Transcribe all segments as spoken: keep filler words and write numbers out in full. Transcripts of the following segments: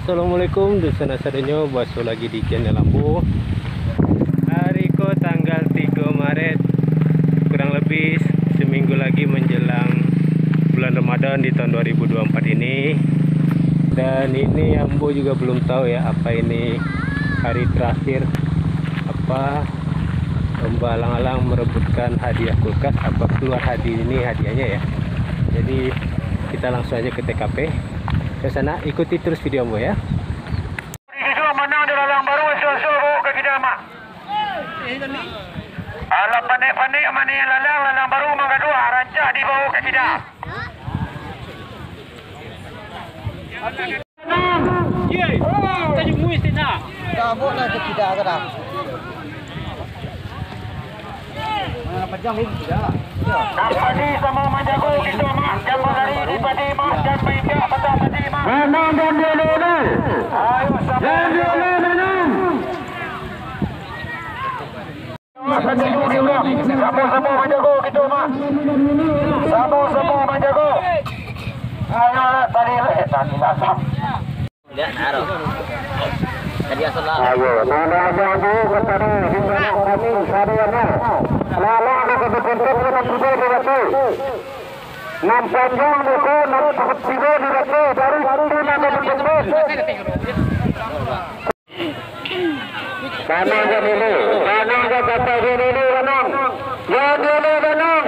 Assalamualaikum, dunsanak sadonyo, baso lagi di channel Ambo. Hari ko tanggal tigo Maret, kurang lebih seminggu lagi menjelang bulan Ramadan di tahun dua ribu dua puluh empat ini. Dan ini Ambo juga belum tahu ya, apa ini hari terakhir, apa, lomba alang-alang merebutkan hadiah kulkas, apa keluar hadiah ini hadiahnya ya. Jadi kita langsung aja ke T K P. Ke sana, ikuti terus video Ambo ya. Di situ manang di lalang baru, suah-suah bawa ka kida, Mak. Alah, panek-panek mani lalang, lalang baru manggaduah, rancak dibawa ka kida. Ye, tajun muis ti nak. Dah, bawa lah ka kida ka dah. Nan padi samo manjago kito, Mak. Jan balari di padi, Mak. Jan mainjak batang padi, Mak. Manang dan dulu ni. Ayo, samo. Dan dulu manang. Samo-samo manjago kito, Mak. Samo-samo manjago. Ayolah, tadi, eh, tadi basah. Indak, naro. Tadi asal lah. Ayo, nanda aja tu kepada himbalan kami sadayana. Lalang di kebetulan dengan tiba di waktu. Nan panjang buku, nan tiba di waktu dari tuna kebetulan. Tanang ka dulu, tanang ka kata dulu, tanang. Ya, dulu, tanang.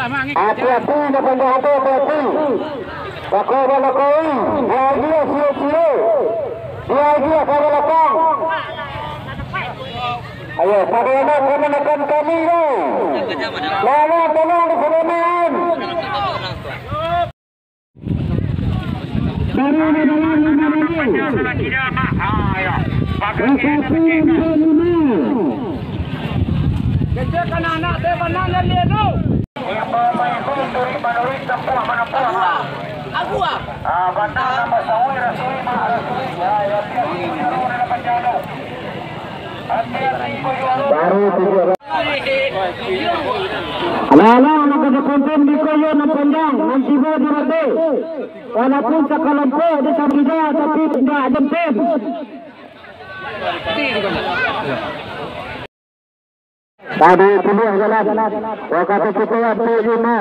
Hati-hati, depan jahat, hati-hati. Bako balakoi, dia agiah sio-sio. Dia agiah ka balakang. Ayo, sadayana ka manakan kami, yo. Lalu tolong di sini, man. Kecek anak-anak teh manang dan dia tu. Agua. Baru tujuh. Alah-alah, mako dikonten di koyo nan panjang, nan tibo di rate. Walaupun sakalompok di sabida, tapi indak jempem. Tadi piliah jalan. Wakatu kito ampek limo.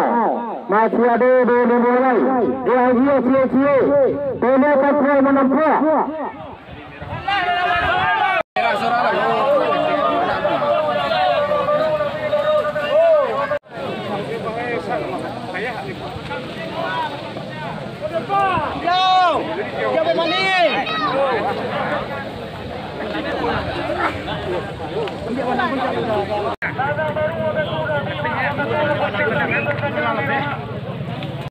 Masih ado di limo lai. Di agia sio-sio. Tolong pakai manampuak.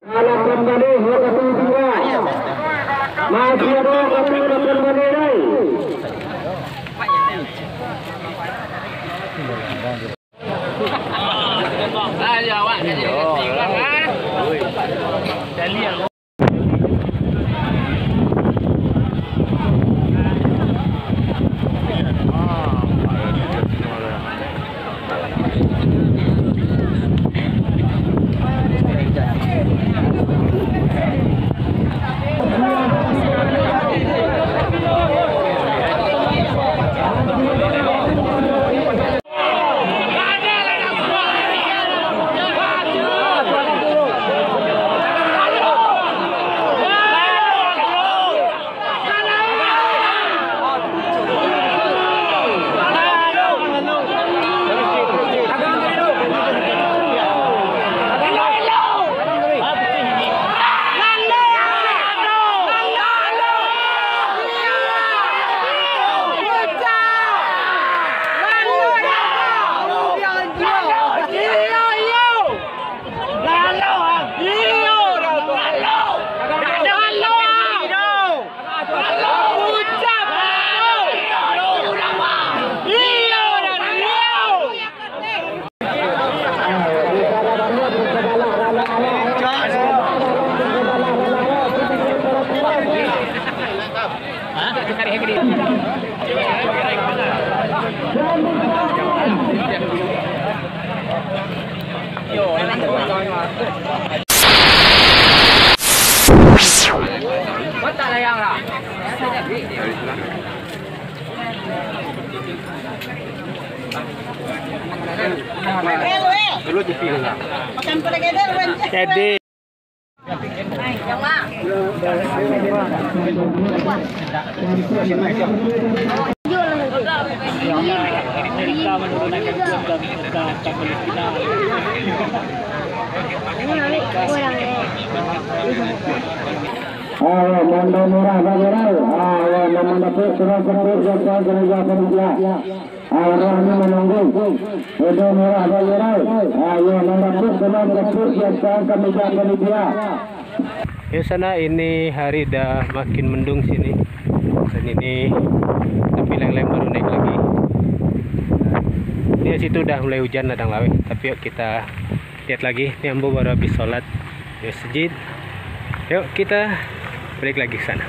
Alah kambali, wakatu tibo. Masih ado wakatu kambali lai. Jadi. Ayo, bendera merah bendera. Ayo, nama dapat surat sepuluh jatuh gereja panitia. Arah ni menunggu. Bendera merah bendera. Ayo, nama dapat surat sepuluh jatuh gereja panitia. Ya sana, ini hari dah makin mendung sini. Dan ini tapi leng-leng baru naik lagi. Di situ dah mulai hujan ladang laweh. Tapi yuk kita lihat lagi, ni ambo baru habis sholat di masjid. Yuk, kita balik lagi ke sana.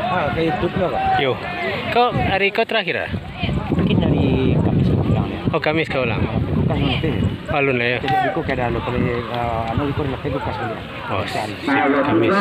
Ah, ka YouTube lah, Pak. Yo. Kau hari kau terakhir ah? Mungkin dari Kamis pulang ya. Oh, Kamis kau ulang. Bukan nanti. Alun lah ya. Jadi, buku kada lalu kalau, eh, anu, buku nanti buka sekali. Oh, sip, Kamis.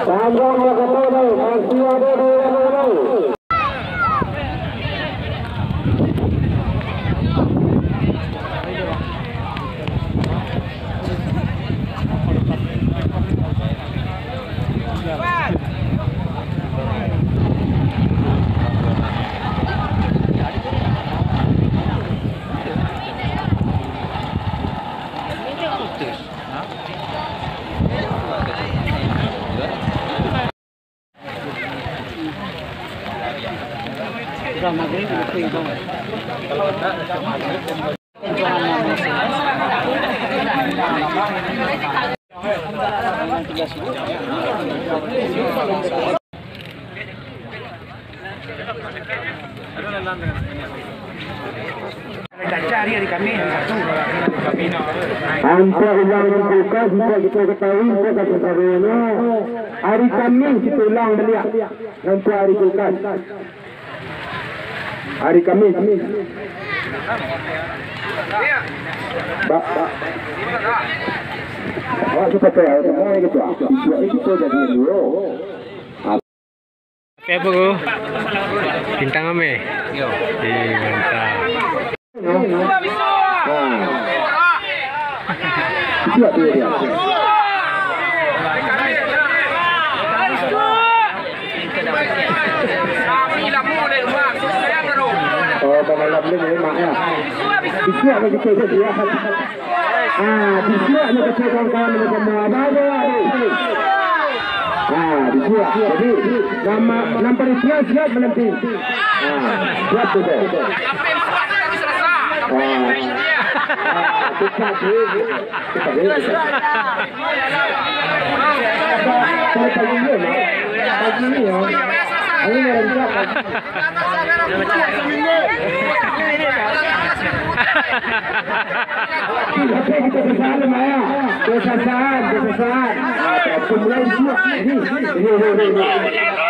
Panjang lah kata tu, masih ada di dalam. Ampek ulang nan kulkas, ampek kito katahui, ampek kasadonyo. Hari Kamis kito ulang baliak, ampek hari kulkas. Hari Kamis. Ba, ba. Awak suka tu, semua itu tu. Itu, itu tu jadi dulu. Tapi apa ko? Bintang ame? Yo. Eh, mantap. Ha. Itulah dia, dia. Oh, pamalam ni memang ya. Bisuak lagi tu dia. Ah, bisuak ni kecil kawan-kawan ni macam apa tu? Ah, bisuak. Jadi, nama, nampak dia siap, siap menanti. Ah, siap tu, tu. Ah, ah, cepat, cepat, cepat. Kalau pagi ni, Mak. Pagi ni, ya. Ini orang siap, Mak. Salam, ayah. Kesasaan, kesasaan. Ah, tak, tu mulai dulu. Ini, ini, ini, ini.